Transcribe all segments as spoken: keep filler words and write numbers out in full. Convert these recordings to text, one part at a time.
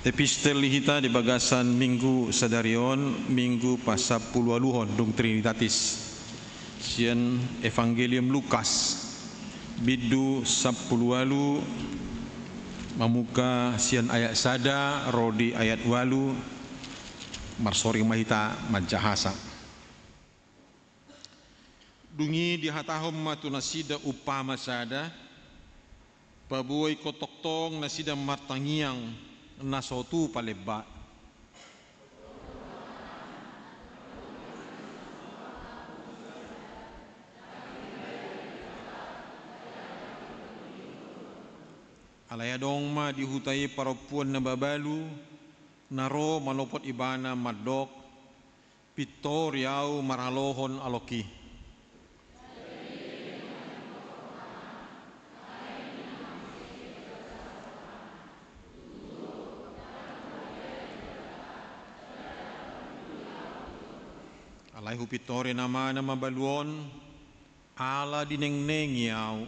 Epistel di hita di bagasan minggu sadari on, minggu pasampuluualuhon dung Trinitatis. Sian Evangelium Lukas, bindu sampuluualu, mamungka sian ayat sada ro di ayat ualu. Marsoring ma hita manjahasa. Dung i dihatahon ma tu nasida umpama sada, paboa ingkon tongtong nasida martangiang na so tu palemba. Alai adong ma di huta i parompuan na mabalu, na ro manopot ibana mandok, pintori ahu marhalohon alongki. Alai hupintori nama na mabalu on, ala dinengnengi ahu.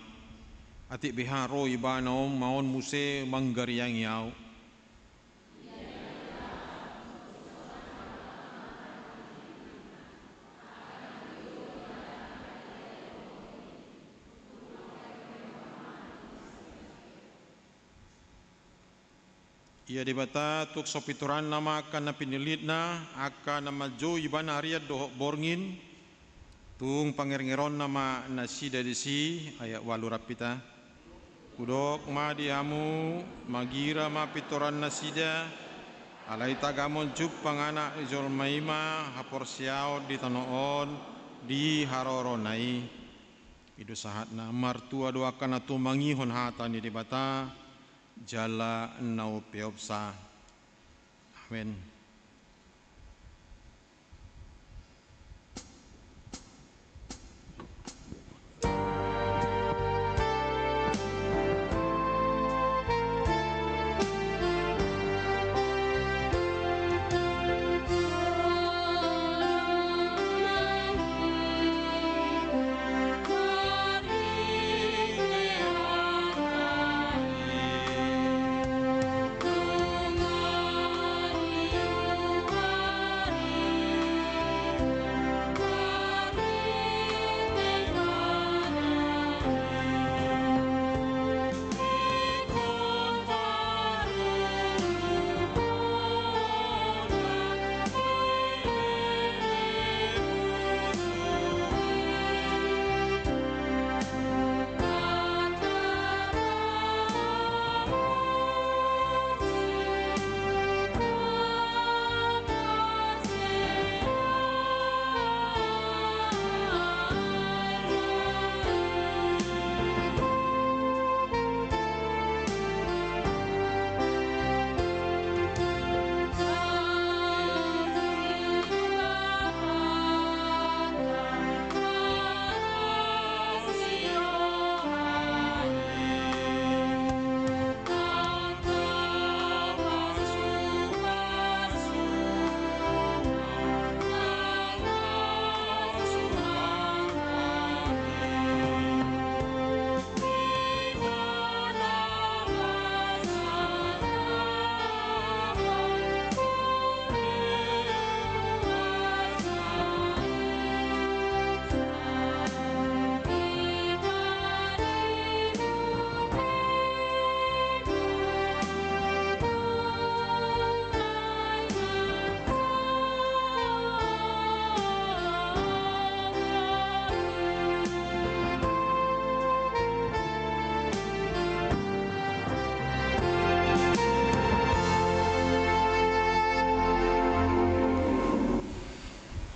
Atik beha ro ibana on ma on muse manggariangi ahu. Ia Debata tung so pintoranna ma angka na pinillitna, angka na manjou ibana arian dohot borngin, tung pangerungerunna ma nasida disi. Ayat ualu rap hita. Hudok ma di hamu, magira ma pintoran nasida, alai tagamon jumpang Anak ni jolma i ma haporseaon di tano on di harorona i. I do sahatna. Martua do angka na tumangihon hata ni Debata jala na umpeopsa. Amen.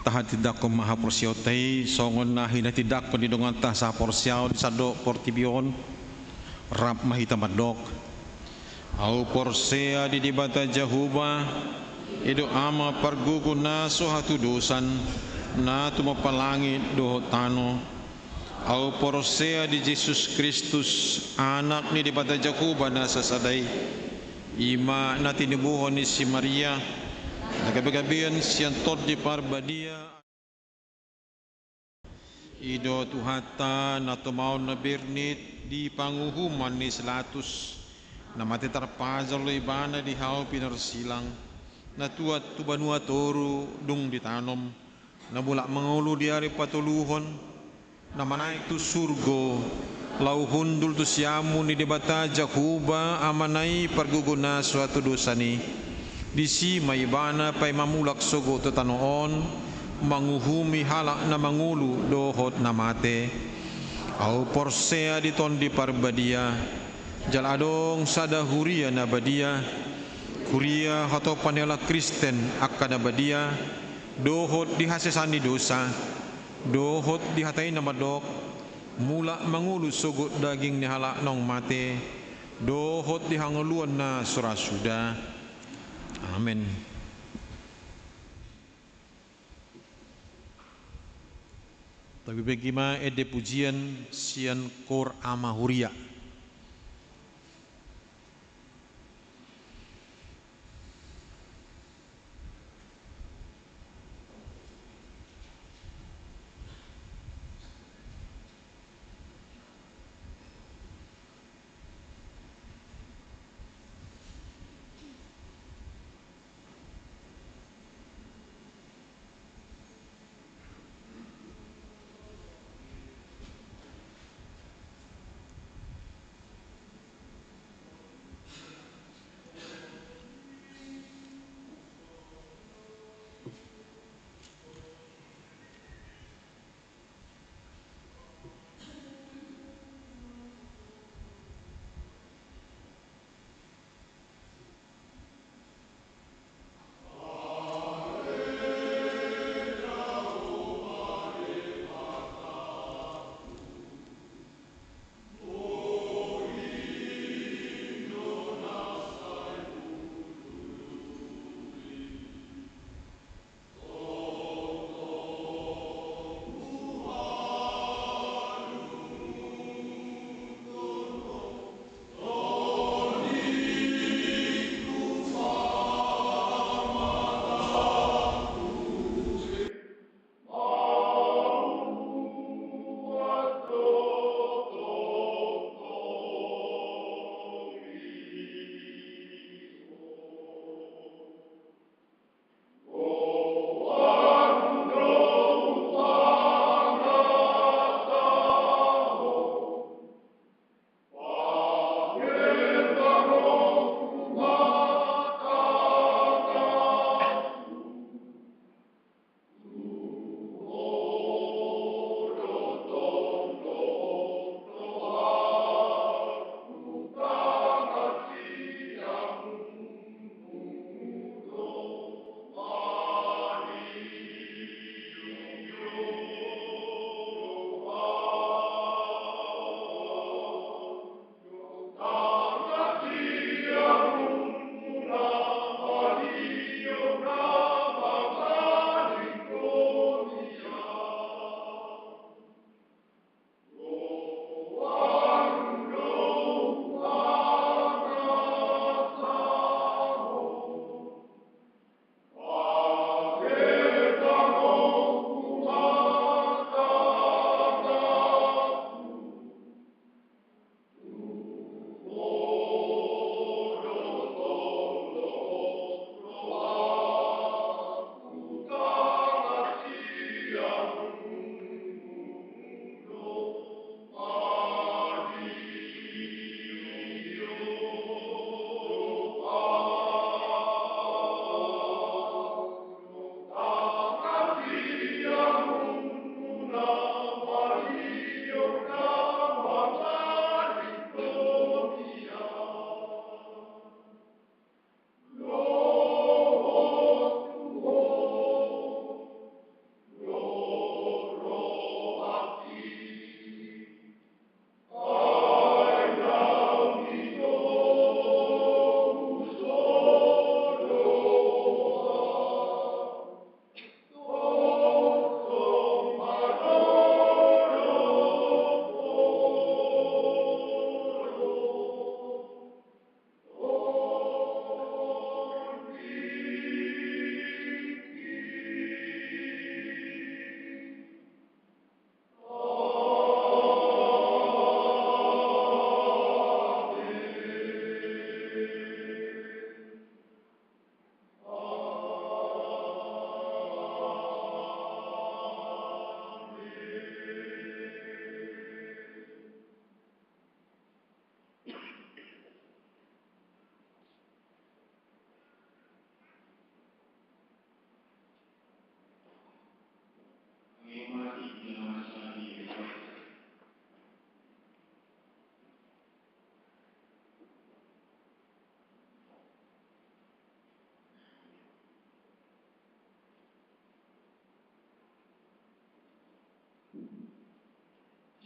Tahatindangkon ma haporseaonta i songon na hinatindangkon ni donganta sahaporseaon di sandok portibi on. Rap ma hita mandok. Ahu porsea di Debata Jahowa, i do Ama pargogo na so hatudosan, na tumompa langit dohot tano. Ahu porsea di Jesus Kristus, Anak ni Debata Jahowa na sasada i. I ma na tinubuhon ni si Maria, na gabegabean sian Tondi Parbadia. I do Tuhanta na tumaon na bernit di panguhuman ni si Pilatus, Na mate tarpajal do ibana di hau pinarsilang, na tuat tu banua toru dung ditanom, na mulak mangolu di ari patoluhon, na manaek tu surgo, laho hundul tu siamun ni Debata Jahowa Amana i pargogo na so hatodosan i. Disi ma ibana paima mulak sogot tu tano on, manguhumi halak na mangolu dohot na mate. Ahu porsea di Tondi Parbadia, jala adong sada huria na badia, huria hatopan ni halak Kristen angka na badia, dohot di hasesaan ni dosa, dohot di hata i na mandok, mulak mangolu sogot daging ni halak naung mate, dohot di hangoluan na so ra suda. Amen. Tabege ma ende pujian sian koor Ama Huria.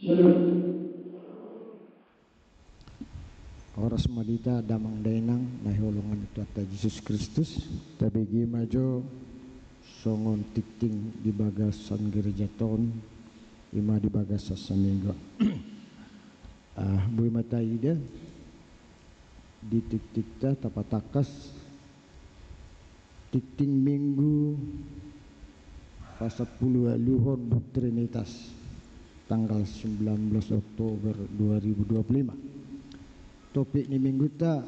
Shalom. Horas ma di hita damang dainang na hinaholongan ni Tuhanta Jesus Kristus. Tabege ma jo songon tingting di bagasan gereja on, ima di bagasan saminggu. Ah, boi ma taida di tingtingta, tapatangkas tingting Minggu pasampuluualuhon, Trinitas, tanggal sembilan belas Oktober dua ribu dua puluh lima. Topik ni Mingguta: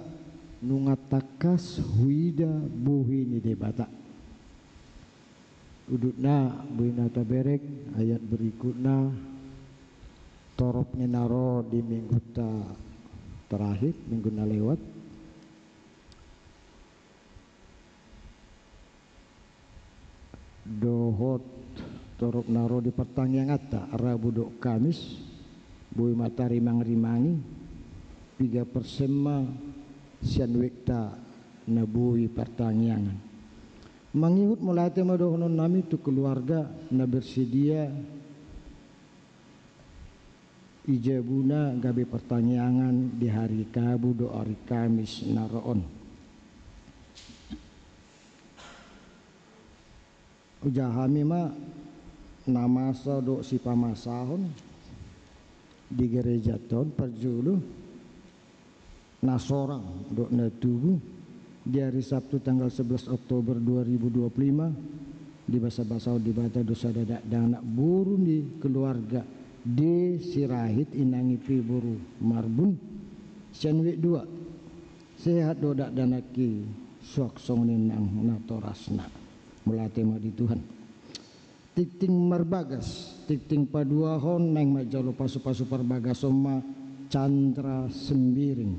Nunga tangkas huida bohi ni Debata. Udutna boi na tabereng, ayat berikutna, torop ni na ro di Mingguta terakhir, Minggu na lewat, dohot torop na ro di partangianganta Rabu dohot Kamis, boi ma tarimangrimangi piga persen ma sian wekta na boi partangiangan. Mangihut, mauliate ma dohononnami tu keluarga na bersedia i jabuna gabe partangiangan di hari Rabu dohot hari Kamis na ro on. Hujaha hami ma na masa dohot sipamasahon di gereja on, parjolo na sorang dohot na tubu. Di hari Sabtu tanggal sebelas Oktober dua ribu dua puluh lima, dibasabasahon Debata do sada dakdanak, boru ni keluarga D. Sirait, inang i pe boru Marbun, sian wijk dua. Sehat do dakdanak i, suang songon i nang natorasna. Mauliate ma di Tuhan. Tingting marbagas, tingting paduahon, naeng manjalo pasupasu parbagason ma Chandra Sembiring,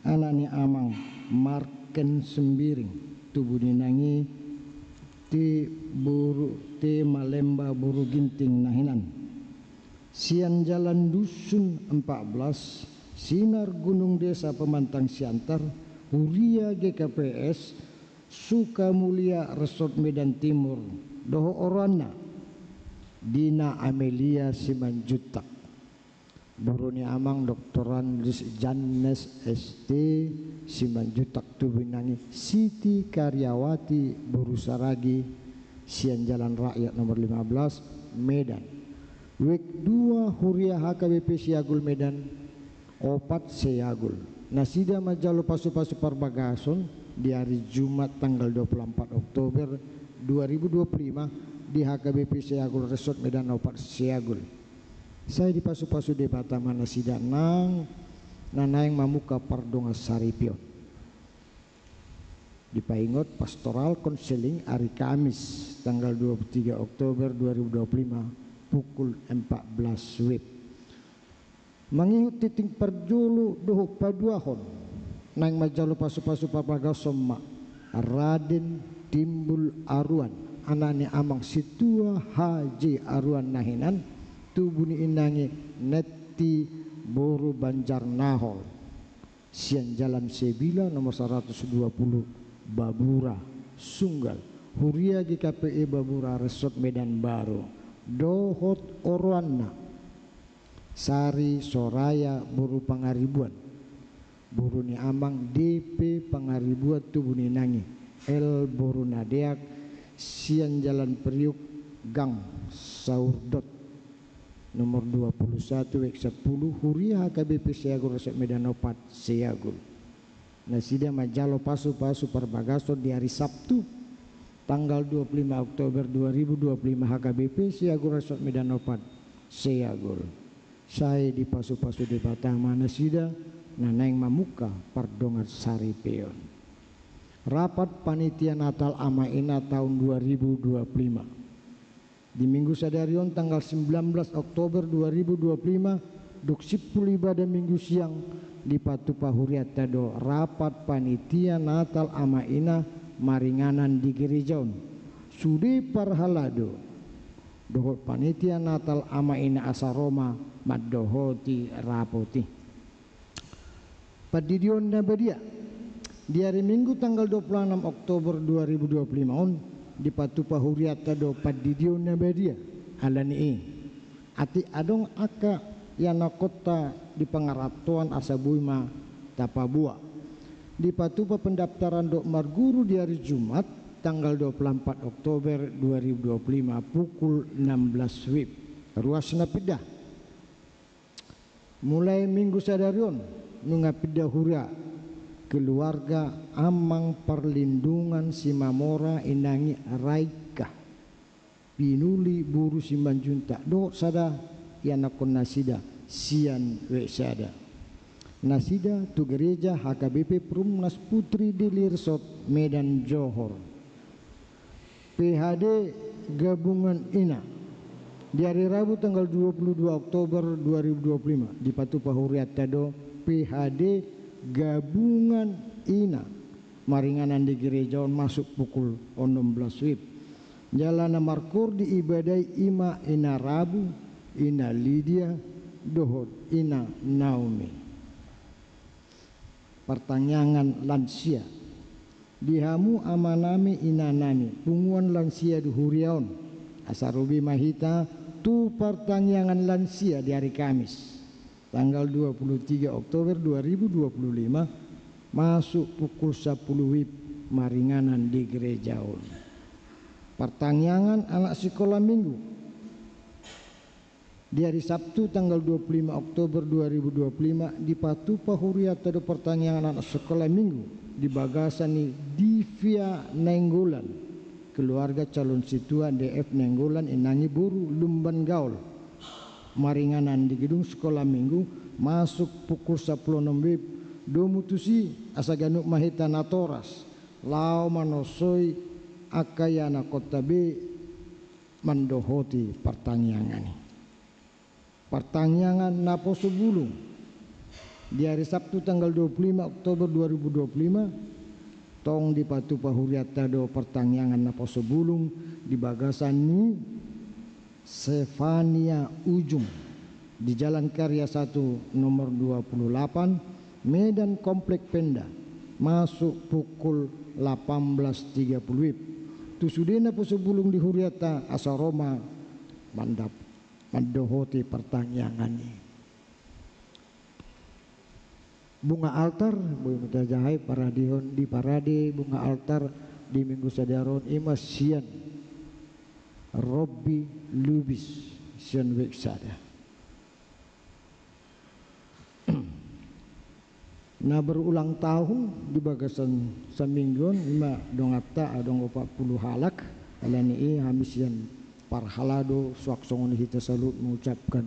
anak ni amang Marken Sembiring, tubu ni inang i T. boru, T. Malemba boru Ginting na hinan. Sian Jalan Dusun empat belas, Sinar Gunung, Desa Pemantang Siantar, huria G K P S Sukamulia, Resort Medan Timur, dohot oroanna Dina Amelia Simanjuntak, boru ni amang Doktor Andris Jannes S T Simanjuntak, tubu ni inang i Siti Karyawati boru Saragi, sian Jalan Rakyat nomor lima belas, Medan. Wijk dua, huria H K B P Siagul Medan opat Siagul. Nasida manjalo pasupasu parbagason di hari Jumat tanggal dua puluh empat Oktober dua ribu dua puluh lima di H K B P Siagul, Resort Medan opat Siagul. Sai dipasupasu Debata ma nasida nang na naeng mamungka pardongansaripeon. Dipaingot, pastoral konseling hari Kamis tanggal dua puluh tiga Oktober dua ribu dua puluh lima, pukul empat belas wib. Mangihut tingting parjolo dohot paduahon, naeng manjalo pasupasu parbagason ma Raden Timbul Aruan, anak ni amang Situa Haji Aruan na hinan, tubu ni inang i Netti boru Banjarnahor, sian Jalan Sebila nomor saratus dua pulu, Babura, Sunggal, huria G K P E Babura, Resort Medan Baru, dohot oroanna Sari Soraya boru Pangaribuan, boru ni amang D P Pangaribuan, tubu ni inang i L boru Nadeak, sian Jalan Priuk, Gang Saurdot, nomor dua puluh satu, wijk sampulu, huria H K B P Siagul, Resort Medan opat Siagul. Nasida manjalo pasupasu parbagason di hari Sabtu tanggal dua puluh lima Oktober dua ribu dua puluh lima, H K B P Siagul, Resort Medan opat Siagul. Sai dipasupasu Debata ma nasida na naeng mamungka pardongansaripeon. Rapat panitia Natal Ama Ina taon dua ribu dua puluh lima. Di Minggu sadari on, tanggal sembilan belas Oktober dua ribu dua puluh lima, dung simpul ibadah Minggu siang, dipatupa hurianta do rapat panitia Natal Ama Ina maringanan di gereja on. Sude parhalado dohot panitia Natal ama ina asa ro ma mandohoti rapot i. Pandidion na badia. Di ari Minggu tanggal dua puluh enam Oktober dua ribu dua puluh lima on, dipatupa hurianta do pandidion na badia. Ala ni i, atik adong angka ianakhonta di pangarantoan asa boi ma tapaboa. Dipatupa pendaftaran dohot marguru di ari Jumat tanggal dua puluh empat Oktober dua ribu dua puluh lima pukul enam belas wib. Ruas na pinda. Mulai Minggu sadari on, nunga pinda huria keluarga Amang Parlindungan Simamora inang i Raika, pinuli boru Simanjuntak, dohot sada ianakhon nasida sian wijk sada. Nasida tu gereja H K B P Perumnas Putri Deli Resort, Medan Johor. P H D gabungan ina. Di ari Rabu tanggal dua puluh dua Oktober dua ribu dua puluh lima, dipatupa hurianta do P H D gabungan ina maringanan di gereja on masuk pukul onom belas wib. Jala na markoor di ibada i ima ina Rabu, ina Lidia, dohot ina Naomi. Partangiangan lansia. Di hamu amanami inanami, punguan lansia di huria on, asa ro be ma hita tu partangiangan lansia di ari Kamis, tanggal dua puluh tiga Oktober dua ribu dua puluh lima, masuk pukul sapuluh wib maringanan di gereja on. Partangiangan anak sikola Minggu. Di ari Sabtu tanggal dua puluh lima Oktober dua ribu dua puluh lima, dipatupa hurianta do partangiangan anak sikola Minggu di bagasan ni Divia Nainggolan, keluarga calon sintua D F Nainggolan inang i boru Lumban Gaol. Maringanan di gedung sikola Minggu masuk pukul sapuluh onom wib. Domu tusi asa ganup ma hita natoras laho manosoi angka ianakhonta be mandohoti partangiangan i. Partangiangan naposo bulung. Di ari Sabtu tanggal dua puluh lima Oktober dua ribu dua puluh lima, tong dipatupa hurianta do partangiangan naposo bulung di bagasan ni Sefania Ujung di Jalan Karya satu nomor dua puluh delapan, Medan Komplek Pemda, masuk pukul delapan belas tiga puluh wib. Tu sude naposo bulung di hurianta asa ro ma mandap-, mandohoti partangiangan i. Bunga altar, boi ma tajaha i paradehon di parade bunga altar di Minggu sadari on ima sian Robby Lubis sian wijk sada. Na berulang tahun di bagasan saminggu on ima donganta adong opat puluh halak, ala ni i hami sian parhalado suang songon i hita saluhut mengucapkan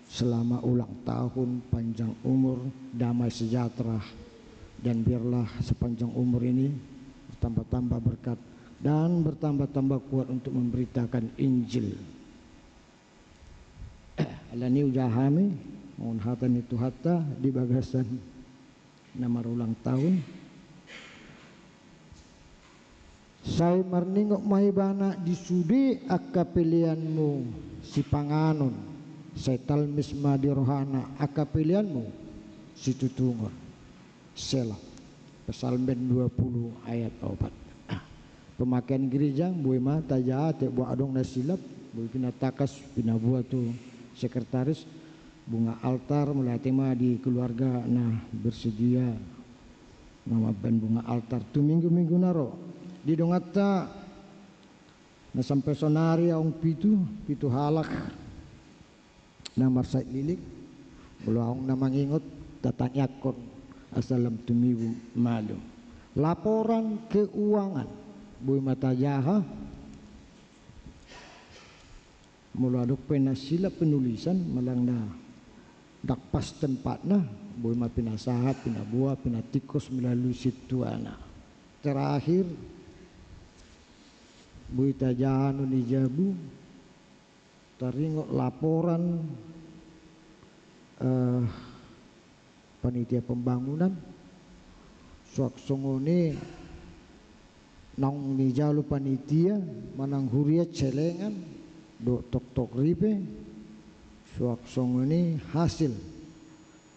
selamat ulang tahun, panjang umur, damai sejahtera, dan biarlah sepanjang umur ini bertambah-tambah berkat dan bertambah-tambah kuat untuk memberitakan Injil. Ala ni i hujaha hami mangan hata ni Tuhanta di bagasan na marulang tahun. Sai marningot ma ibana di sude angka peleanmu sipanganon, sai talmis ma di rohana angka peleanmu situtungon. Sela. Psalmen dua puluh ayat opat. Ah, pemakaian gereja, boi ma tajaha, ate boha adong na silap, boi pinatangkas, pinaboa tu sekretaris, bunga altar, mauliate ma di keluarga na bersedia na mambahen bunga altar tu minggu-minggu na ro. Di donganta na sampe sonari adong pitu, pitu halak na marsahit lilik, molo adong na mangingot, tatangiangkon asa lam tumibu malum. Laporan keuangan, boi ma tajaha, molo adong pe na silap penulisan, manang na ndang pas tempatna, boi ma pinasahat, pinaboa, pinatingkos melalui sintuana. Terakhir, boi tajaha annon di jabu, taringot laporan, eh, panitia pembangunan, suang songon i naung nijalo panitia manang huria celengan, dohot toktok ripe, suang songon i hasil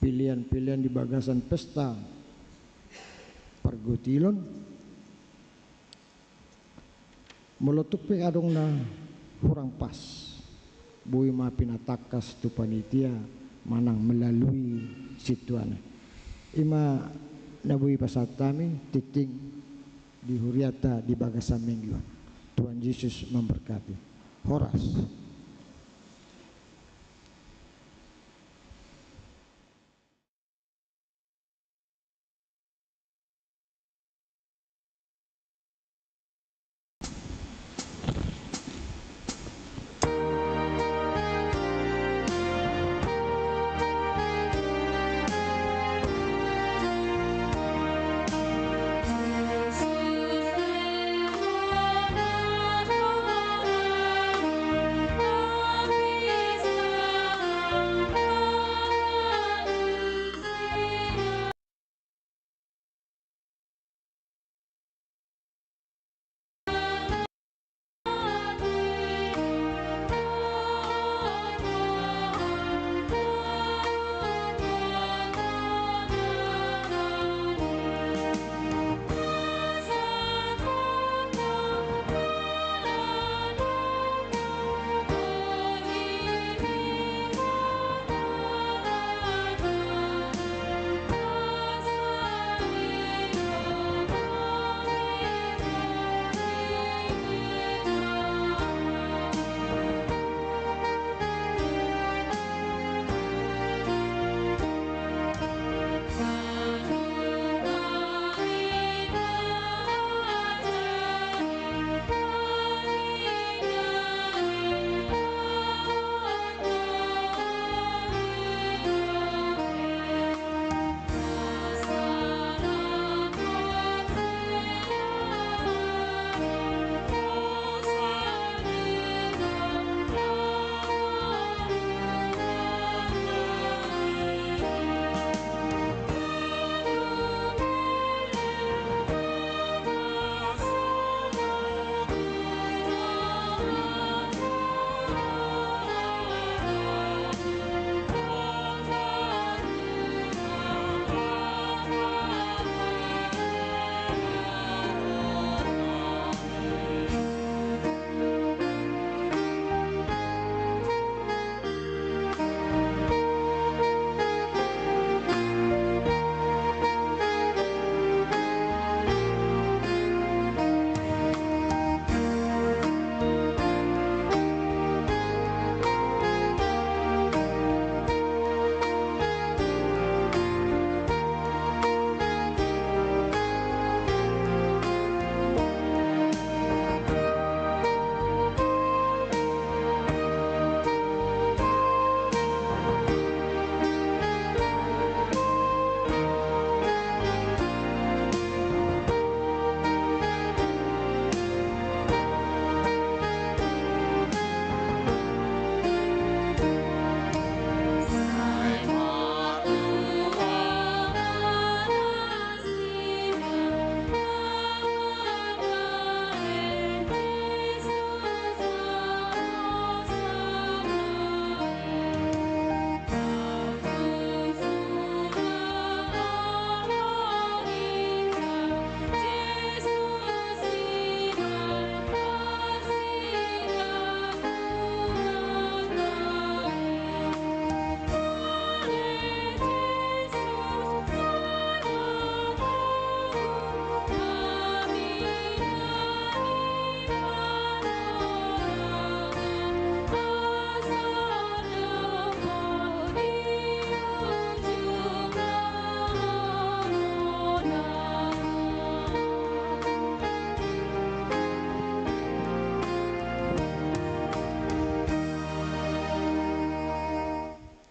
pilihan-pilihan di bagasan pesta pargotilon. Molo tung pe adong na hurang pas, boi ma pinatangkas tu panitia manang melalui sintuanon. I ma na boi pasahat hami tingting di hurianta di bagasan minggu on. Tuhan Yesus memberkati. Horas.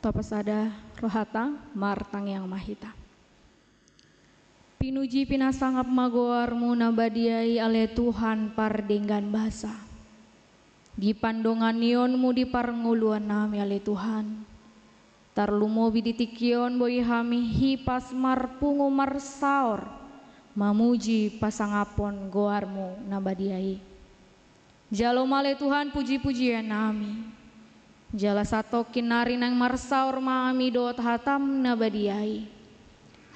Tapasada rohata, martangiang ma hita. Pinuji pinasangap ma goarmu na badia i ale Tuhan pardenggan basa. Di pandonganionmu di parngoluan nami ale Tuhan. Tarlumobi di tingki on boi hami hipas marpungu marsaor, mamuji pasangaphon goarmu na badia i. Jalo ma ale Tuhan puji-pujian nami. Jala satongkin nari naeng marsaor ma hami dohot hatam na badia i.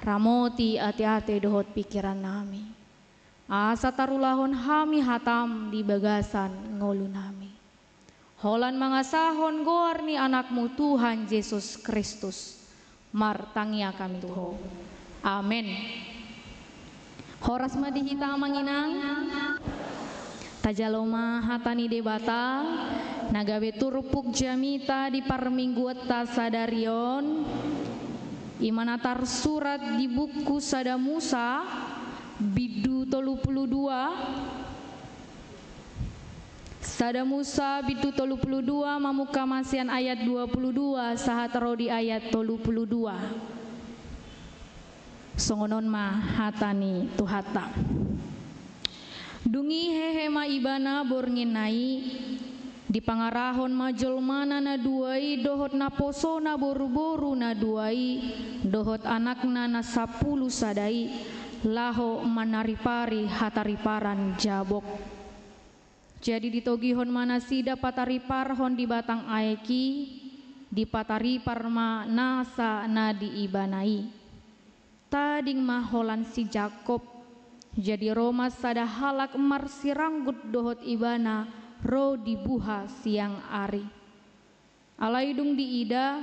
Ramoti ate-ate dohot pingkiran nami. Asa tarulahon hami hatam di bagasan ngolu nami. Holan mangasahon goar ni anakmu Tuhan Jesus Kristus. Martangiang hami tu Ho. Amen. Horas ma di hita amang inang. Tajalo ma hata ni Debata, na gabe turpuk jamita di parmingguanta sadari on, i ma na tarsurat di buku Sada Musa, bindu tolu pulu dua, Sada Musa bindu tolu pulu dua, mamungka ma sian ayat dua pulu dua sahat ro di ayat tolu pulu dua. Songon on ma hata ni Tuhanta. Dung i hehe ma ibana borngin na i, dipangarahon ma jolmana na dua i dohot naposona boru-boru na dua i dohot anakna na sampulu sada i, laho manaripari hatariparan Jabok. Jadi ditogihon ma nasida patariparhon di batang aek i, dipataripar ma nasa na di ibana i. Tading ma holan si Jakkob, jadi ro ma sada halak marsiranggut dohot ibana ro di buha siang ari. Alai dung diida,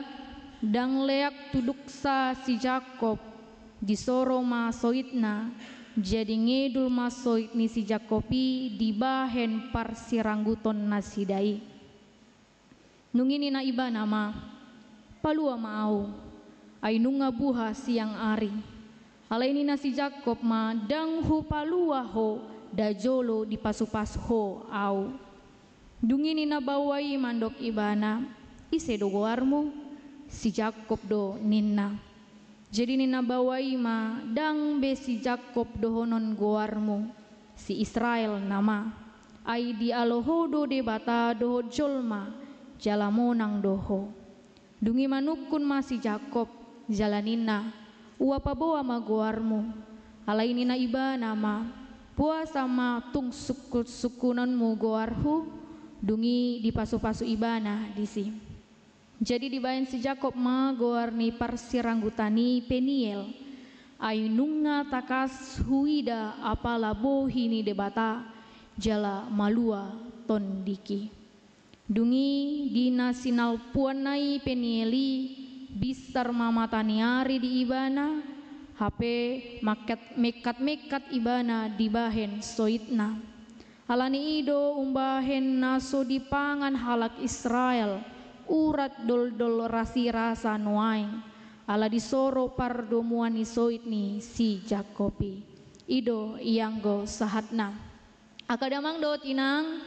ndang leak tuduksa si Jakkob, disoro ma soitna, jadi ngedul ma soit ni si Jakkob i dibahen parsirangguton nasida i. Dung i ninna ibana ma, "Palua ma ahu, ai nunga buha siang ari." Alai ninna si Jakkob ma, "Ndang hupalua ho, nda jolo dipasupasu ho ahu." Dung i ninna baoa i mandok ibana, "Ise do goarmu?" "Si Jakkob do," ninna. Jadi ninna baoa i ma, "Ndang be si Jakkob dohonon goarmu, si Israel nama. Ai dialo ho do Debata dohot jolma, jala monang do ho." Dung i manungkun ma si Jakkob, jala ninna, "Ua paboa ma goarmu." Alai ninna ibana ma, "Puasa ma tung sungkun-sungkunonmu goarhu." Dung i dipasupasu ibana disi. Jadi dibahen si Jakkob ma goar ni parsiranggutan i Peniel, ai nunga tangkas huida apala bohi ni Debata, jala malua tondik i. Dung i di na sinalpuanna i Peniel i, binsar ma mata ni ari di ibana, hape mangkat-, mengkat-mengkat ibana dibahen soitna. Ala ni i do umbahen na so dipangan halak Israel urat doldol rasirasa nuaeng, ala disoro pardomuan ni soit ni si Jakkob i. I do ianggo sahatna. Angka damang dohot inang,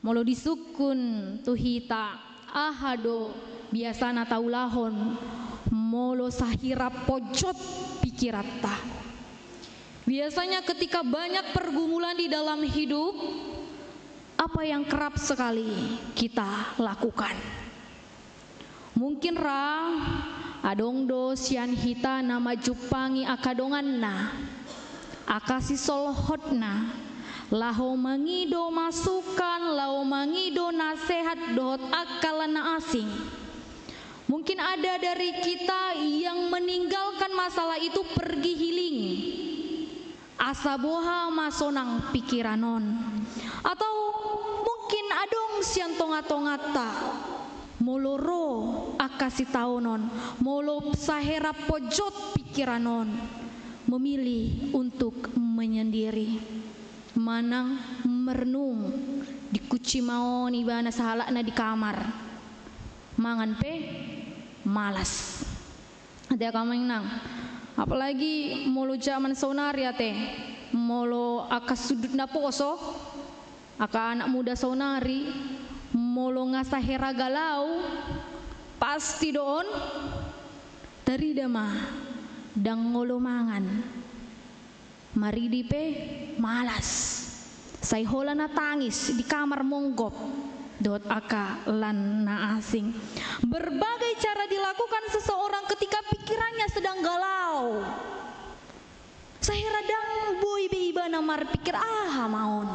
molo disungkun tu hita, aha do biasana taulahon molo sahira ponjot pingkiranta? Biasanya ketika banyak pergumulan di dalam hidup, apa yang kerap sekali kita lakukan? Mungkin ra adong do sian hita na manjumpangi angka donganna, angka sisolhotna, laho mangido masukan, laho mangido nasehat dohot angka lan na asing. Mungkin ada dari kita yang meninggalkan masalah itu pergi healing. Asa boha ma sonang pingkiran on. Atau mungkin adong sian tonga-tonganta, molo ro angka sitaonon, molo sahera ponjot pingkiran on, memilih untuk menyendiri. Manang merenung, dikunci ma on ibana sahalakna di kamar. Mangan pe malas. Ate angka amang inang. Apalagi molo jaman saonari ate. Molo angka sundut na poso, angka anak muda saonari, molo nga sahera galau, pasti do on tarida ma ndang olo mangan. Maridi pe malas. Sai holan na tangis di kamar monggop dohot angka lan na asing. Berbagai cara dilakukan seseorang ketika pikirannya sedang galau. Sahira ndang boi be ibana marpikir aha ma on.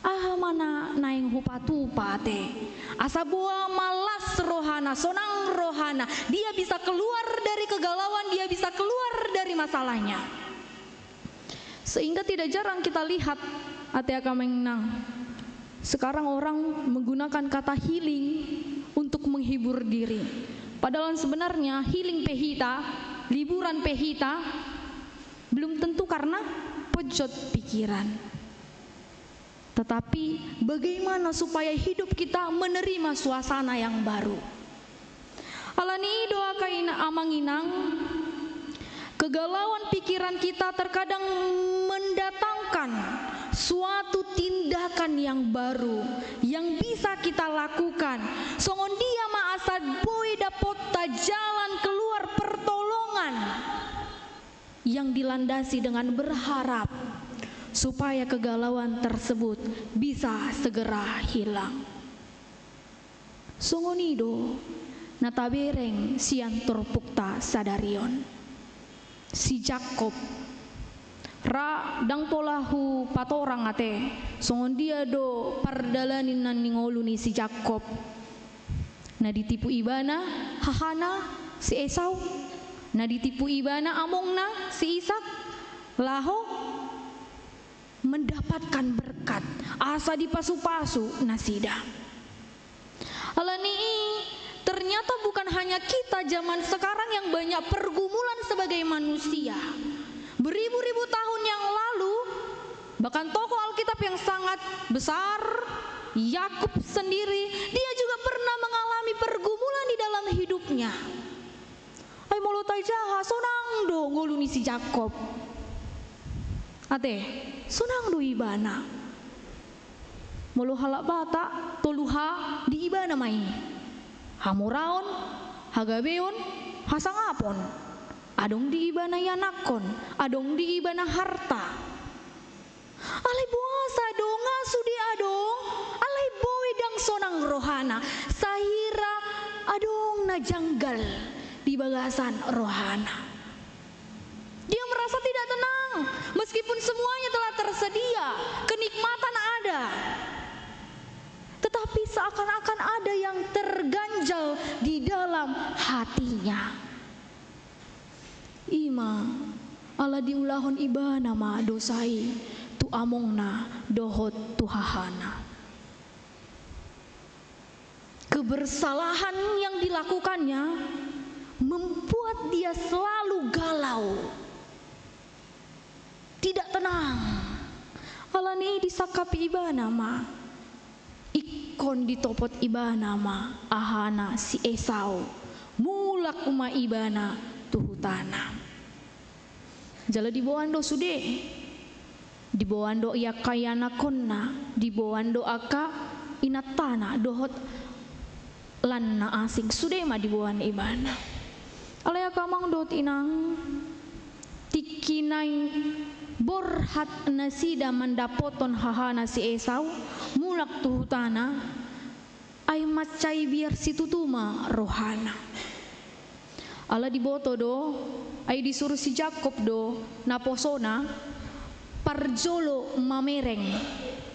Aha ma na naeng hupatupa ate? Asa boha ma las rohana, sonang rohana, dia bisa keluar dari kegalauan, dia bisa keluar dari masalahnya. Sehingga tidak jarang kita lihat, ate angka amang inang, sekarang orang menggunakan kata healing untuk menghibur diri. Padahal sebenarnya healing pe hita, liburan pe hita, belum tentu karena pojot pikiran. Tetapi bagaimana supaya hidup kita menerima suasana yang baru? Alani i do angka ina-, amang inang, kegalauan pikiran kita terkadang mendatangkan suatu tindakan yang baru yang bisa kita lakukan. Songon dia ma asa boi dapotta jalan keluar pertolongan yang dilandasi dengan berharap supaya kegalauan tersebut bisa segera hilang. Songon i do na tabereng sian turpukta sadari on. Si Jakkob. Ra ndang pola hupatorang ate, songon dia do pardalanan ni ngolu ni si Jakkob. Na ditipu ibana hahana si Esau, na ditipu ibana amongna si Ishak, laho mendapatkan berkat, asa dipasu-pasu nasida. Alani i, ternyata bukan hanya kita zaman sekarang yang banyak pergumulan sebagai manusia. Beribu-ribu tahun yang lalu, bahkan tokoh Alkitab yang sangat besar, Yakub sendiri, dia juga pernah mengalami pergumulan di dalam hidupnya. Ai molo tajaha, sonang do ngolu ni si Jakkob. Ate, sonang do ibana. Molo halak Batak, tolu H di ibana ma i. Hamoraon, hagabeon, hasangapon. Adong di ibana ianakhon, adong di ibana harta. Alai boasa do nga sude adong? Alai boi ndang sonang rohana, sahira adong na janggal di bagasan rohana. Dia merasa tidak tenang, meskipun semuanya telah tersedia, kenikmatan ada. Tetapi seakan-akan ada yang terganjal di dalam hatinya. I ma, ala diulahon ibana ma dosa i tu amongna dohot tu hahana. Kebersalahan yang dilakukannya membuat dia selalu galau, tidak tenang. Alani i disangkapi ibana ma, ingkon ditopot ibana ma hahana si Esau, mulak ma ibana tu hutana. Jala diboan do sude, diboan do i angka ianakhonna, diboan do angka inantana dohot lan na asing, sude ma diboan ibana. Alai angka amang dohot inang, tingki naeng borhat nasida mandapothon hahana si Esau mulak tu hutana, ai mansai biar situtu ma rohana. Ala diboto do, ai disuru si Jakkob do naposona parjolo mamereng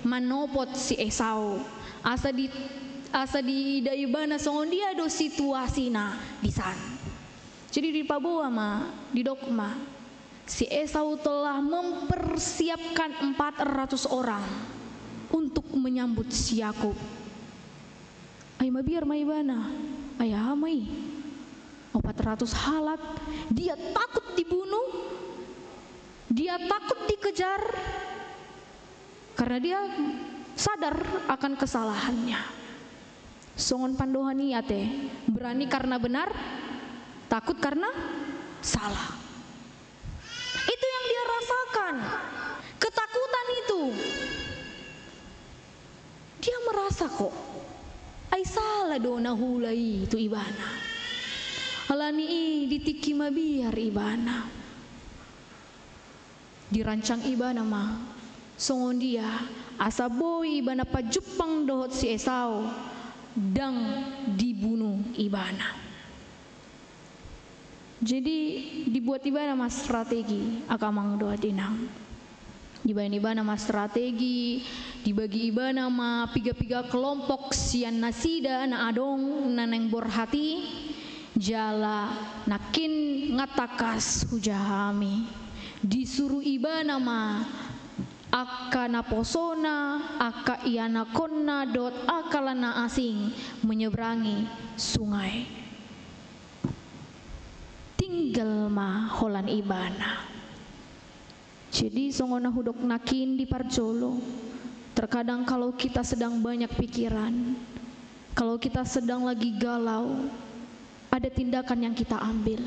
manopot si Esau, asa di, asa diida ibana songon dia do situasina disan. Jadi dipaboa ma, didok ma, si Esau telah mempersiapkan empat ratus orang untuk menyambut si Yakub. Ai mabiar ma ibana, ai aha ma i? Opat ratus halak, dia takut dibunuh, dia takut dikejar, karena dia sadar akan kesalahannya. Songon pandohan i ate, berani karena benar, takut karena salah. Itu yang dia rasakan. Ketakutan itu. Dia merasa kok, ai sala do na huula i tu ibana. Alani i di tingki mabiar ibana, dirancang ibana ma songon dia asa boi ibana pajumpang dohot si Esau, ndang dibunu ibana. Jadi dibuat ibana ma strategi, angka amang dohot inang. Dibaen ibana ma strategi, Dibagi ibana ma piga-piga kelompok sian nasida na adong na naeng borhat i, jala nangkin nga tangkas hujaha hami. Disuru ibana ma angka naposona, angka ianakhonna dohot angka na asing menyeberangi sungai. Tinggal ma holan ibana. Jadi songon na hudok nangkin di parjolo, terkadang kalau kita sedang banyak pikiran, kalau kita sedang lagi galau, ada tindakan yang kita ambil.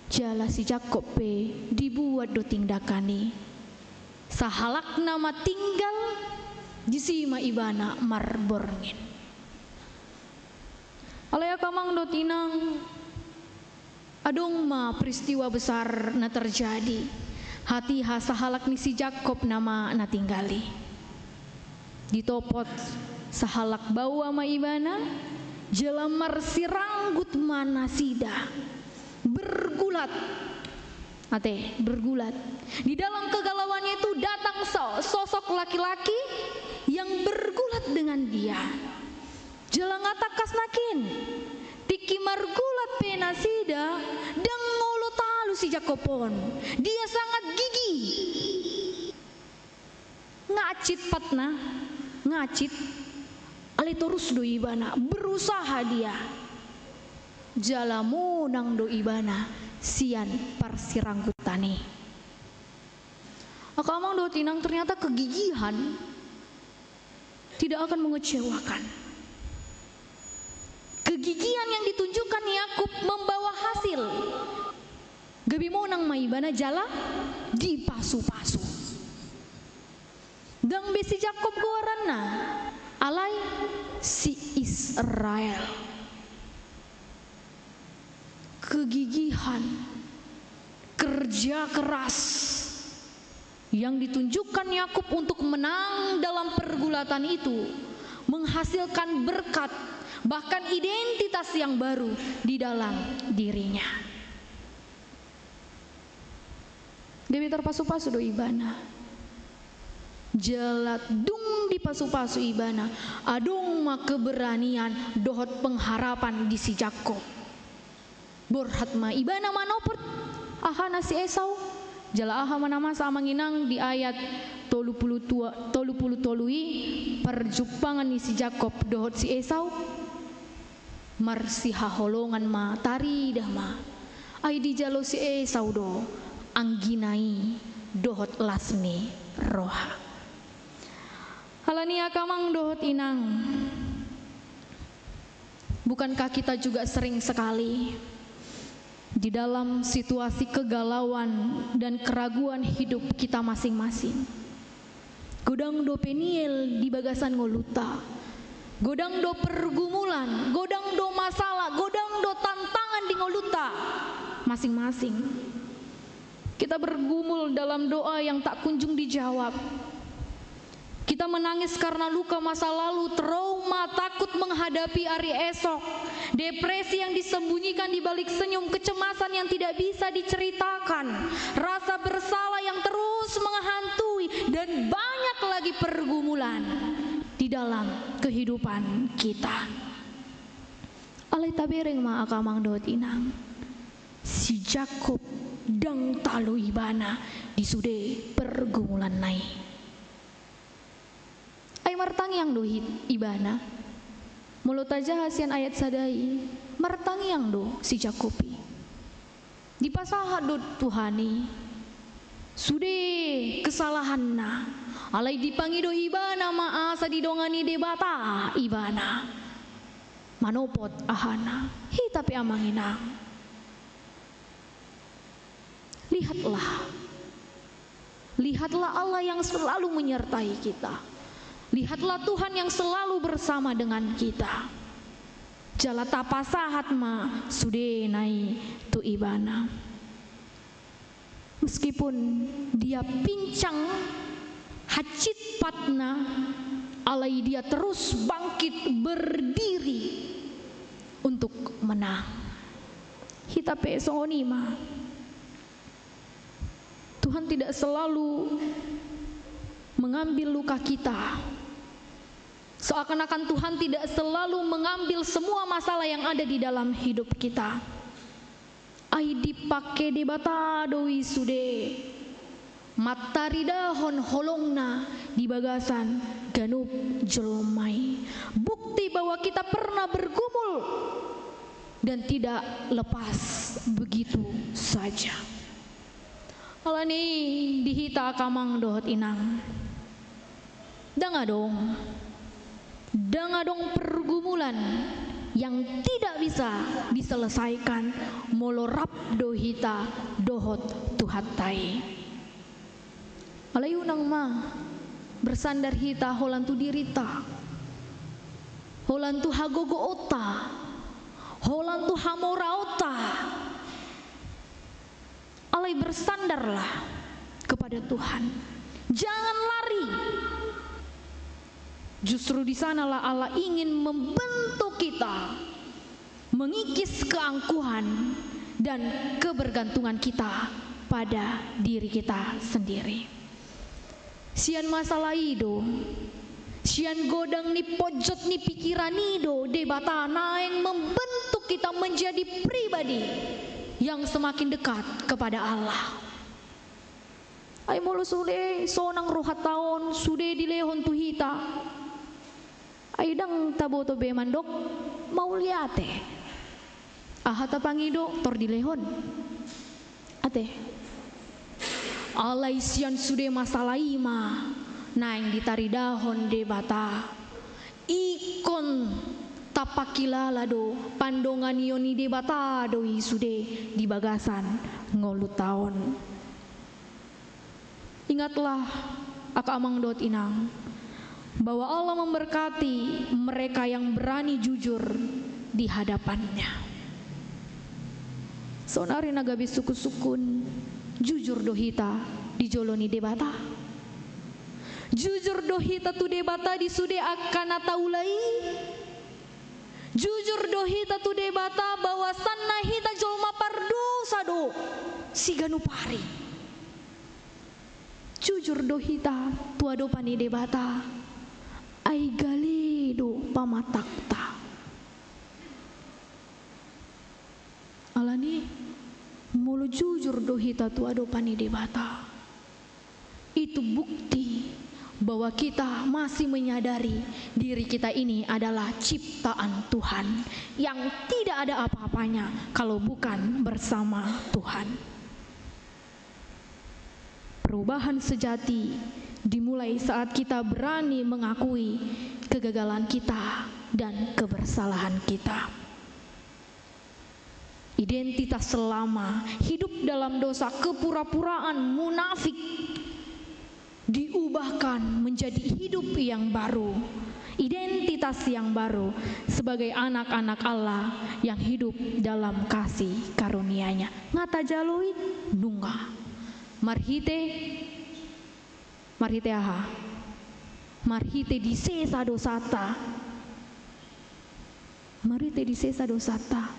Jala si Jakob pe dibuat do tindakan i. Sahalakna ma tinggal, disi ma ibana marborngin. Alai angka amang dohot inang, adong ma peristiwa besar na terjadi. Hatiha sahalak ni si Jakob nama na tinggal i. Ditopot sahalak baoa ma ibana, jala marsiranggut ma nasida. Bergulat. Ate, bergulat. Di dalam kegalauannya itu datang so-, sosok laki-laki yang bergulat dengan dia. Jala nga tangkas nangkin. Tingki margulat pe nasida, ndang olo talu si Jakob on. Dia sangat gigih. Nga acit patna, nga acit. Alai torus do ibana, berusaha dia. Jala monang do ibana sian parsiranggutan i. Angka amang dohot inang, ternyata kegigihan tidak akan mengecewakan. Kegigihan yang ditunjukkan Yakub membawa hasil. Gabe monang ma ibana jala dipasu-pasu. Ndang be si Jakob goaranna, alai si Israel. Kegigihan, kerja keras yang ditunjukkan Yakub untuk menang dalam pergulatan itu menghasilkan berkat, bahkan identitas yang baru di dalam dirinya. Gabe tarpasu-pasu do ibana. Jala dung dipasu-pasu ibana, adong ma keberanian dohot pengharapan di si Jakob. Borhat ma ibana manopot ahana si Esau. Jala aha ma na masa amang inang di ayat tolu pulu tua-, tolu pulu tolu i, parjumpangan ni si Jakob dohot si Esau. Marsihaholongan ma, taridah ma. Ai dijalo si Esau do anggina i dohot las ni roha. Alani i angka amang dohot inang, bukankah kita juga sering sekali di dalam situasi kegalauan dan keraguan hidup kita masing-masing? Godang do Peniel di bagasan ngolunta. Godang do pergumulan, godang do masalah, godang do tantangan di ngolunta masing-masing. Kita bergumul dalam doa yang tak kunjung dijawab. Kita menangis karena luka masa lalu, trauma, takut menghadapi hari esok, depresi yang disembunyikan di balik senyum, kecemasan yang tidak bisa diceritakan, rasa bersalah yang terus menghantui, dan banyak lagi pergumulan di dalam kehidupan kita. Alai tabereng ma angka amang dohot inang, si Jakob ndang talu ibana di sude pergumulanna i. Ai martangiang do hit-, ibana. Molo tajaha sian ayat sada i, martangiang do si Jakob i. Dipasahat do Tuhan i sude kesalahanna, alai dipangido ibana ma asa didongani Debata ibana manopot ahana. Hita pe amang inang, lihatlah. Lihatlah Allah yang selalu menyertai kita. Lihatlah Tuhan yang selalu bersama dengan kita. Jala tapasahat ma sudena i tu ibana. Meskipun dia pincang, hansit patna, alai dia terus bangkit berdiri untuk menang. Hita pe songon i ma. Tuhan tidak selalu mengambil luka kita, Seakan-akan Tuhan tidak selalu mengambil semua masalah yang ada di dalam hidup kita. Ai dipake Debata do i sude mantaridahon holongna di bagasan ganup jolma i. Bukti bahwa kita pernah bergumul dan tidak lepas begitu saja. Alani i di hita angka amang dohot inang, ndang adong, ndang adong pergumulan yang tidak bisa diselesaikan molo rap do hita dohot Tuhanta i. Alai unang ma bersandar hita holan tu dirinta, holan tu hagogoonta, holan tu hamoraonta. Alai bersandarlah kepada Tuhan. Jangan lari. Justru di sanalah Allah ingin membentuk kita, mengikis keangkuhan dan kebergantungan kita pada diri kita sendiri. Sian masalah i do, sian godang ni ponjot ni pikiran i do Debata naeng membentuk kita menjadi pribadi yang semakin dekat kepada Allah. Ai molo sude sonang rohanta on, sude dilehon tu hita, ai ndang taboto be mandok mauliate. Aha tapangido tor dilehon? Ate. Alai sian sude masalah i ma naeng ditaridahon Debata. Ingkon tapangkilala do pandonganion ni Debata do i sude di bagasan ngolunta on. Ingatlah, angka amang dohot inang, bahwa Allah memberkati mereka yang berani jujur di hadapan-Nya. Saonari na gabe sungkun-sungkun, jujur do hita di jolo ni Debata? Jujur do hita tu Debata di sude angka na taula i? Jujur do hita tu Debata bahwasanna hita jolma pardosa do siganup ari? Jujur do hita tu adopan ni Debata, ai gale do pamatangta? Alani, molo jujur do hita tu adopan ni Debata, itu bukti bahwa kita masih menyadari diri kita ini adalah ciptaan Tuhan yang tidak ada apa-apanya kalau bukan bersama Tuhan. Perubahan sejati dimulai saat kita berani mengakui kegagalan kita dan kebersalahan kita. Identitas lama, hidup dalam dosa, kepura-puraan, munafik, diubahkan menjadi hidup yang baru, identitas yang baru sebagai anak-anak Allah yang hidup dalam kasih karunia-Nya. Nga tajalo i? Nunga. Marhite, marhite aha? Marhite disesa dosanta. Marhite disesa dosanta.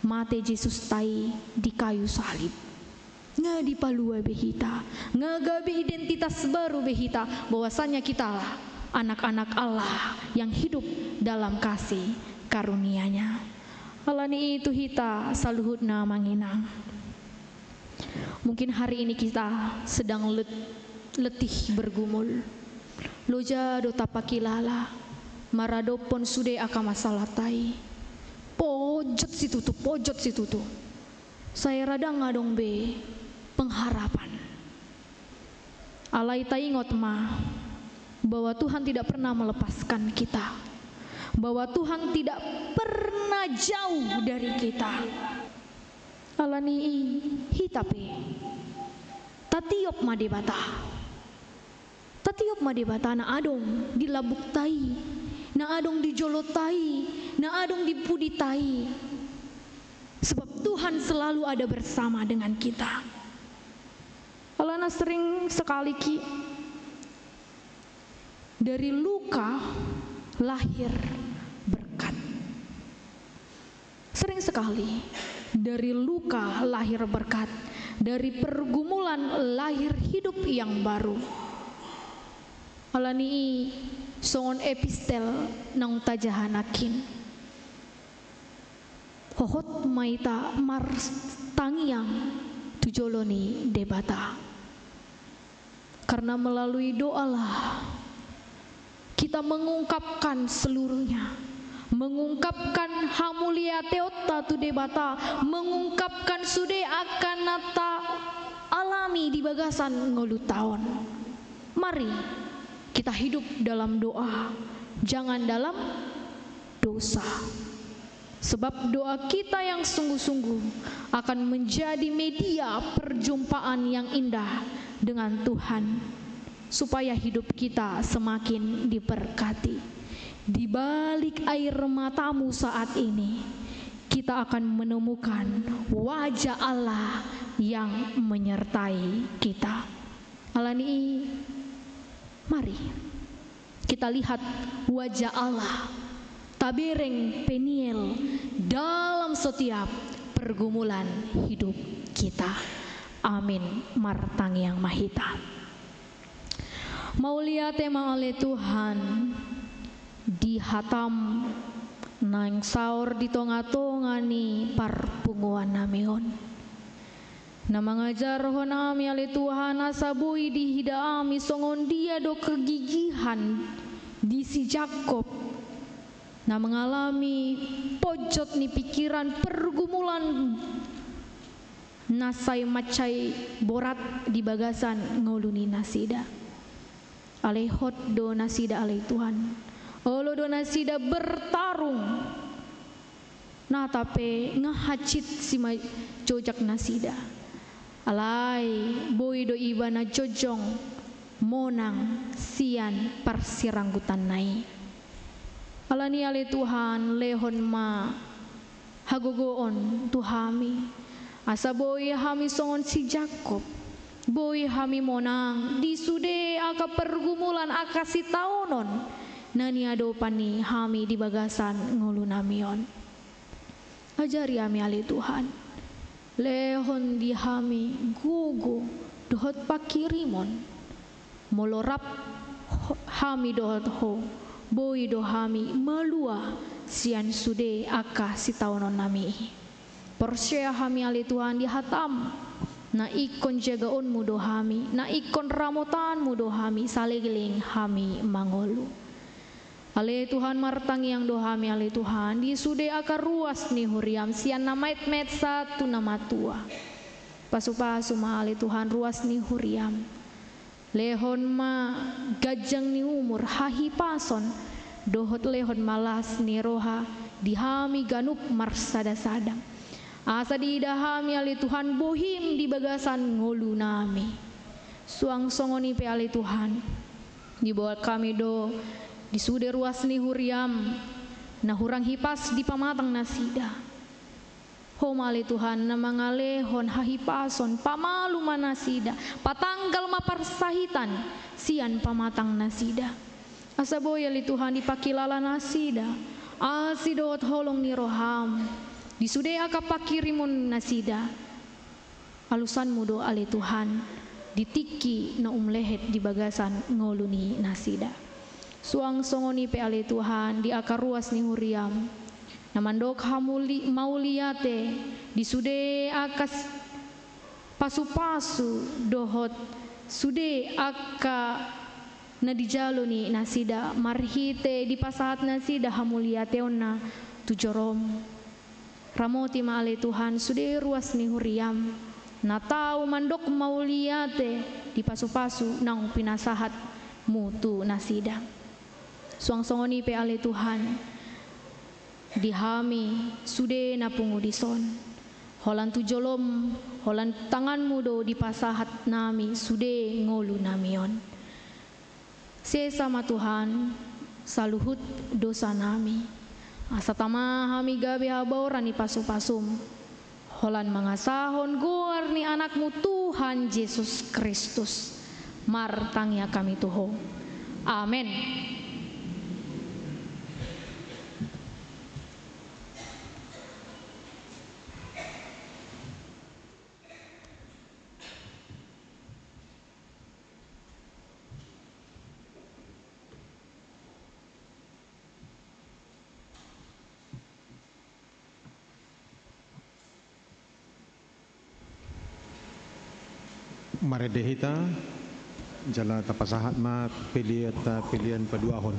Mate Jesusta i di kayu salib. Nga dipalua be hita, nga gabe identitas baru be hita, bahwasannya kitalah anak-anak Allah yang hidup dalam kasih karunia-Nya. Alani i tu hita saluhutna, amang inang. Mungkin hari ini kita sedang let-, letih bergumul. Loja do tapangkilala maradophon sude angka masalahta i. Ponjot situtu, ponjot situtu. Sai ra ndang adong be pengharapan. Alai taingot ma bahwa Tuhan tidak pernah melepaskan kita, bahwa Tuhan tidak pernah jauh dari kita. Alani i hita pe tatiop ma Debata. Tatiop ma Debata na adong di lambungta i, na adong di jolonta i, na adong di pudita i. Sebab Tuhan selalu ada bersama dengan kita. Alana sering sekali ki, dari luka lahir berkat. Sering sekali dari luka lahir berkat, dari pergumulan lahir hidup yang baru. Alani i songon epistel naung tajaha nangkin. Hohot ma hita martangiang tu jolo ni Debata. Karena melalui doalah kita mengungkapkan seluruhnya, mengungkapkan hamuliateonta tu Debata, mengungkapkan sude angka na taalami di bagasan ngolunta on. Mari kita hidup dalam doa, jangan dalam dosa. Sebab doa kita yang sungguh-sungguh akan menjadi media perjumpaan yang indah dengan Tuhan, supaya hidup kita semakin diberkati. Di balik air matamu saat ini, kita akan menemukan wajah Allah yang menyertai kita. Alani i, mari kita lihat wajah Allah tabereng Peniel dalam setiap pergumulan hidup kita. Amin. Martangiang ma hita. Mauliate ma ale Tuhan di hataM naeng saor di tonga-tonga ni parpunguan nami on. Na mangajarhon hami ale Tuhan asa boi diida hami songon dia do kegigihan di si Jakkob na mangalami ponjot ni pikiran pergumulan na sai mansai borat di bagasan ngolu ni nasida. Alai hot do nasida ale Tuhan. Olo do nasida bertarung. Nata pe nga hansit simanjojak nasida. Alai boi do ibana jongjong monang sian parsiranggutanna i. Alani ale Tuhan, lehon ma hagogoon tu hami, asa boi hami songon si Jakkob, boi hami monang di sude angka pergumulan, angka sitaonon na niadopan ni hami di bagasan ngolu nami on. Ajari hami ale Tuhan, lehon di hami gogo dohot pangkirimon. Molo rap ho-, hami dohot Ho, boi do hami malua sian sude angka sitaonon nami i. Porsea hami ale Tuhan di hataM, na ingkon jagaonMu do hami, na ingkon ramotanMu do hami saleleng hami mangolu. Ale Tuhan, martangiang do hami ale Tuhan di sude angka ruas ni huriaM, sian na maet-maet sahat tu na matua. Pasu-pasu ma ale Tuhan ruas ni huriaM. Lehon ma ganjang ni umur, hahipason, dohot lehon ma las ni roha di hami ganup marsada-sada. Asa diida hami ale Tuhan bohiM di bagasan ngolu nami. Suang songon i pe ale Tuhan, diboan hami do di sude ruas ni huriaM na hurang hipas di pamatang nasida. Ho ma ale Tuhan na mangalehon hahipason, pamalu ma nasida, patanggal ma parsahitan sian pamatang nasida. Asa boi ale Tuhan dipangkilala nasida asi dohot holong ni rohaM di sude angka pangkirimon nasida. Alusanmu do ale Tuhan di tingki na umlehet di bagasan ngolu ni nasida. Suang songon i pe ale Tuhan di angka ruas ni huriaM na mandok hamuli-, mauliate di sude angka s-, pasu-pasu dohot sude angka na dijalo ni nasida marhite dipasahat nasida hamuliateonna tu joroM. Ramoti ma ale Tuhan sude ruas ni huriaM na tau mandok mauliate di pasu-pasu naung pinasahatMu tu nasida. Suang songon i pe ale Tuhan di hami sude na pungu dison. Holan tu joloM, holan tanganMu do dipasahat nami sude ngolu nami on. Sesa ma Tuhan saluhut dosa nami, asa tama hami gabe habaoran ni pasu-pasuM. Holan mangasahon goar ni AnakMu Tuhan Jesus Kristus, martangiang hami tu Ho. Amen. Marende hita, jala tapasahat ma pelean ta, pelean paduahon.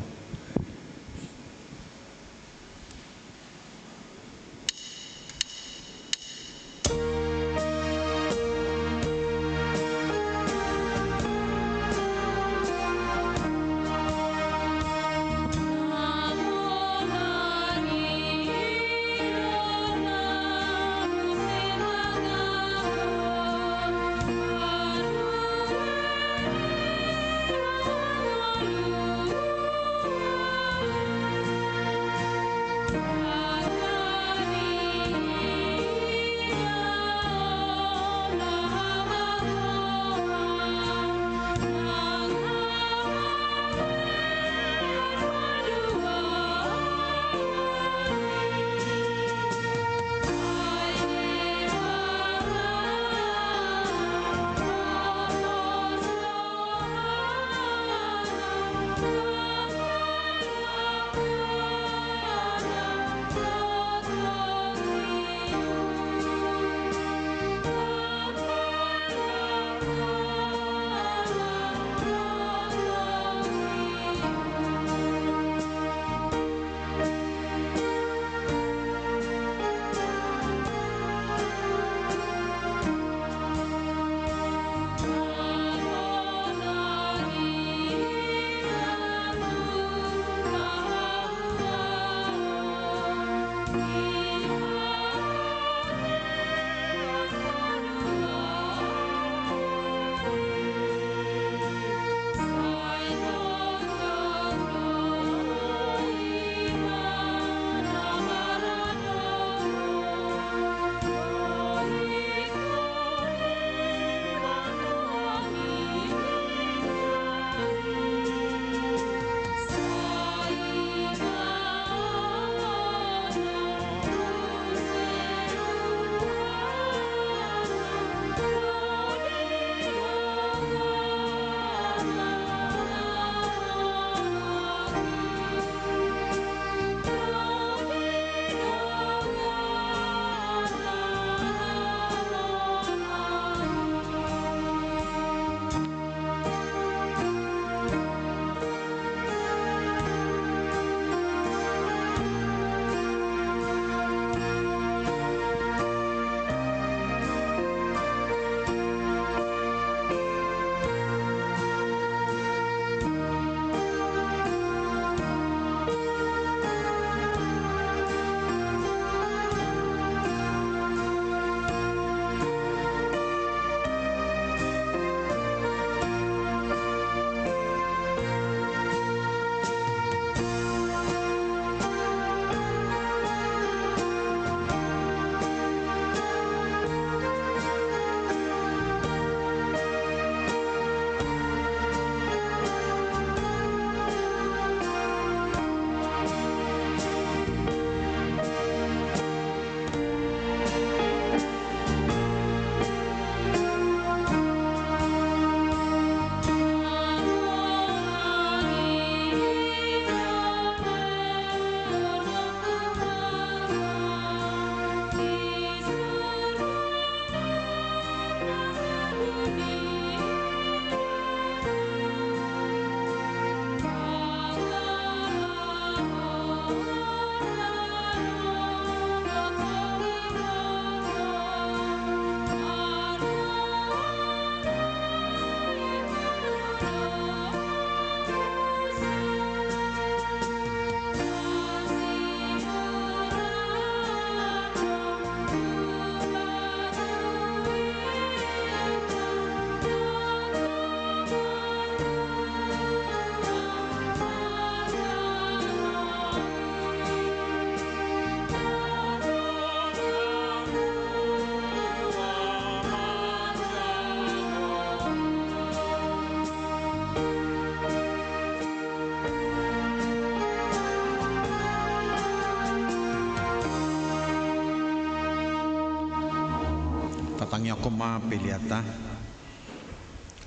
Tatangiangkon ma peleanta.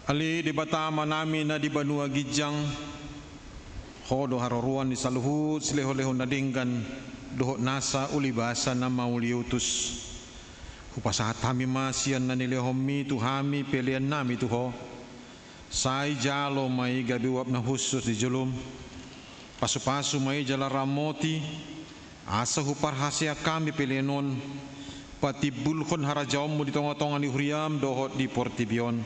Ale Debata Amanami na di banua ginjang, Ho do haroroan ni saluhut silehonlehon na denggan dohot nasa ulibasa na mauliutus. Hupasahat hami ma sian na nilehonmi tu hami pelean nami tu Ho. Sai jalo ma i gabe uap na hushus di jolom. Pasupasu ma i jala ramoti, asa huparhaseang hami pelean on patimbulhon harajaonmu di tongatonga ni huriam dohot di portibi on.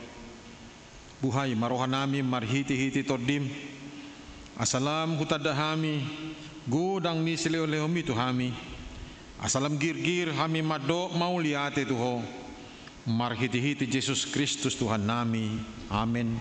Buhai ma rohanami marhitehite Tondim, asa lam hutanda hami godang ni silehonlehonmi tu hami, asa lam girgir hami mandok mauliate tu Ho, marhitehite Jesus Kristus Tuhannami. Amen.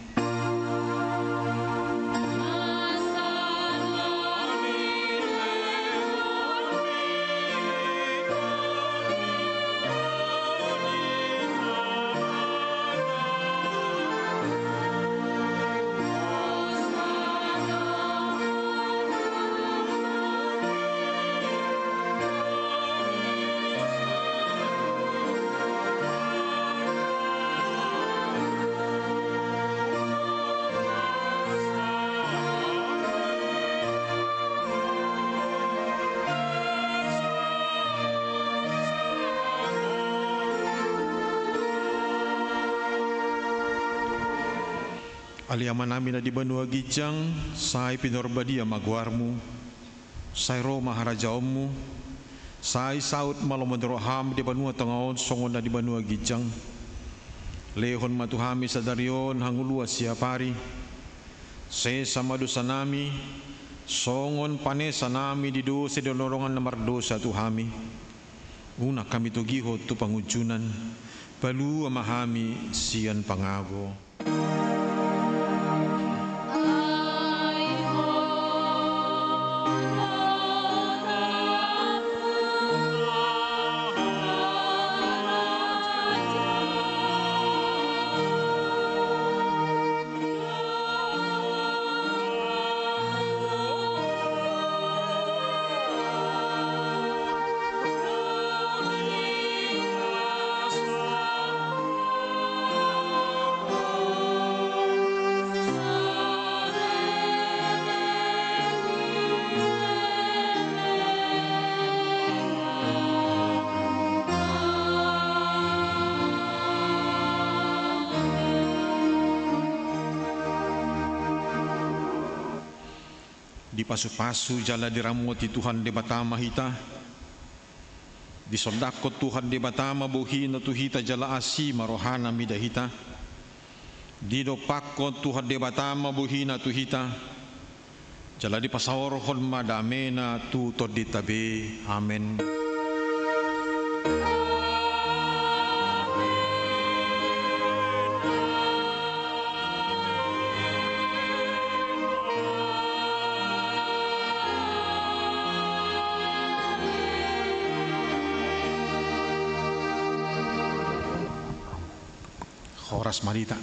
Ale Amanami na di banua ginjang, sai pinarbadia ma goarmu, sai ro ma harajaonmu, sai saut ma lomo ni roham di banua tonga on songon na di banua ginjang. Lehon ma tu hami sadari on hangoluan siapari. Sesa ma dosanami, songon panesanami di dosa ni dongan na mardosa tu hami. Unang hami togihon tu pangunjunan, palua ma hami sian pangago. Dipasupasu jala diramoti Tuhan Debata ma hita. Disondangkon Tuhan Debata ma bohina tu hita jala asi ma rohana mida hita. Didompakkon Tuhan Debata ma bohina tu hita, jala dipasaorhon ma damena tu tondinta be. Amen. Horas ma di hita.